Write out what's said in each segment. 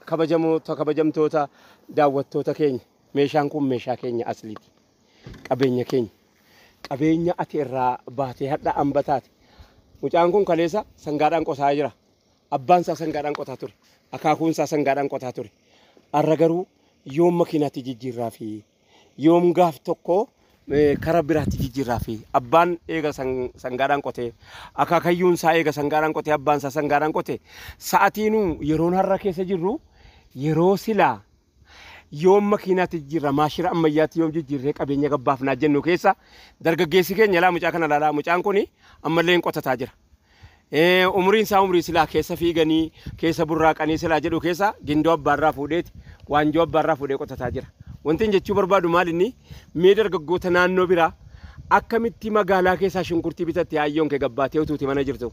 Kabajamoota, kabajamtoota daawwattoota keenya, meeshaan kun meeshaa keenya asliiti. Qabeenya keenya. Qabeenya ati irraa baatee hadha hamba taate. Mucaan kun kaleessa sangaadhaan qotaa jira. Abbaan isaa sangaadhaan qotaa ture. Akaakuun isaa sangaadhaan qotaa ture. Har'a garuu yoom makiinaatti jijjiirraa fi yoom gaaf tokko kara biraatti jijjiirraa fi abbaan eega sangaadhaan qotee, akaakayyuun isaa eega sangaadhaan qotee, abbaan isaa sangaadhaan qotee, sa'atiinuu yeroon har'a keessa jirru yeroo silaa yoom makiinaatti jijjiirra, maashina ammayyaatti yoom jijjiirree qabeenya gabbaafnaa jennu keessa dargaggeessi keenya laa mucaa kana laalaa, mucaan kuni ammallee hin qotataa jira. Umriin isaa umrii silaa keessa fiiganii keessa burraaqanii silaa jedhu keessa gindoo abbaarraa fuudheeti waanjoo abbaarraa fuudhee qotataa jira. Wanti inni jechuu barbaadu maal inni, mee dargaggoota naannoo biraa akkamitti magaalaa keessaa shunkurtii bitatte hayyoon kee gabbaatee utuuti mana jirtu?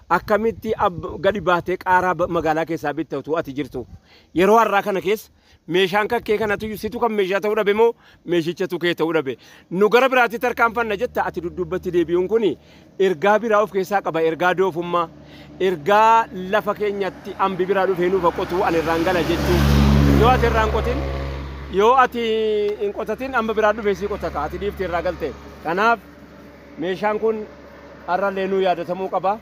Akkamitti gadi baatee qaaraa magaalaa keessaa bitta utuu ati jirtu? Yeroo har'aa kana keessa meeshaan kakkee kanatu situ kan meeshaa ta'uu dhabe moo meeshichatu kee ta'uu dhabe? Nu gara biraatti tarkaanfanna jetta, ati dudduubbatti deebi'uun kun ergaa biraa of keessaa qaba. Ergaa doofummaa, ergaa lafa keenyatti hambi biraa dhufee nuuf qotuu ani irraan gala jechuu. Yoo ati irraan qotin, yoo ati hin qotatin, amma biraa dhufee sii qota ka ati dhiifte irraa galte. Kanaaf meeshaan kun har'allee nuu yaadatamuu qaba.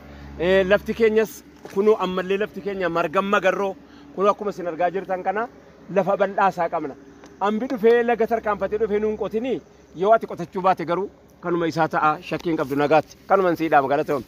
Lafti keenyas kunuu ammallee lafti keenya margan magarroo kunuu akkuma isin argaa jirtan kana lafa bal'aa isaa qabna. Hambi dhufee laga tarkaanfatee dhufee nuun qotinii, yoo ati qotachuu baate garuu kanuma isaa ta'a, shakkii hin qabdu. Nagaatti kanuman siidhaa, magaalaa ta'uun.